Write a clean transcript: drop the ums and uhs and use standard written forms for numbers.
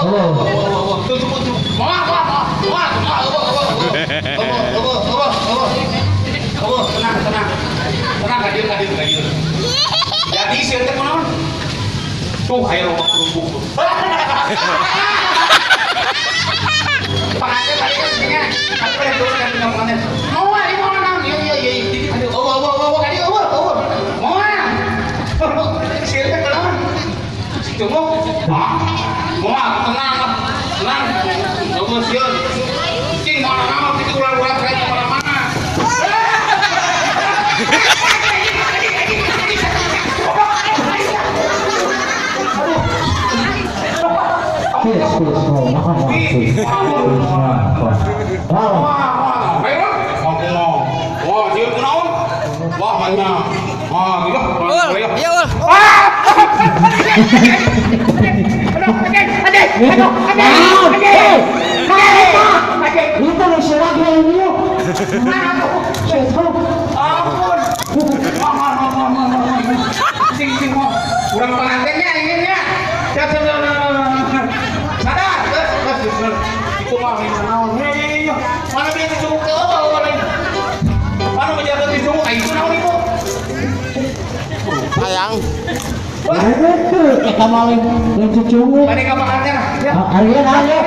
Oh, oh, oh, tuh, tuh, tuh. Moal, moal, moal, moal, moal, oh, oh, oh, oh, oh, oh, oh, oh, tenang, tenang, tenang, hadir, hadir, hadir. Jadi sieun teh kunaon? Tuh, aya loba kerupuk tuh. Pengantin tadi kan sini, tadi pada turun kan tinggal pengantin. Moal, ini moal naon? Iya, iya, iya. Aduh, oh, oh, oh, oh, kadi, oh, oh, moal. Sieun teh kunaon? Cuma, ah, moal, tenang, tenang. Tunggu sieun. Cing moal naon kitu ular-ular kayak kemana-mana. Please, please, oh, makan, please. Please, makan. Wah, ayo, wah, wah, sieun kunaon? Wah, banyak. Wah, gila. Ul, iya ul. Itu lu siapa ini? Siapa? Ampun. Wah, wah, wah, wah, wah, wah. Sing, sing, wah. Kurang pengantinnya ini ya. Siap, siap, siap, siap. Sadar, terus, terus, terus. Itu mah ini naon. Hei, mana dia dicunguk ke oh, lain. Mana menjaga dicunguk? Ayo naon ibu? Hayang. Itu, kita maling yang cucunguk. Mana ka pengantin? Ya. Aryan, Aryan.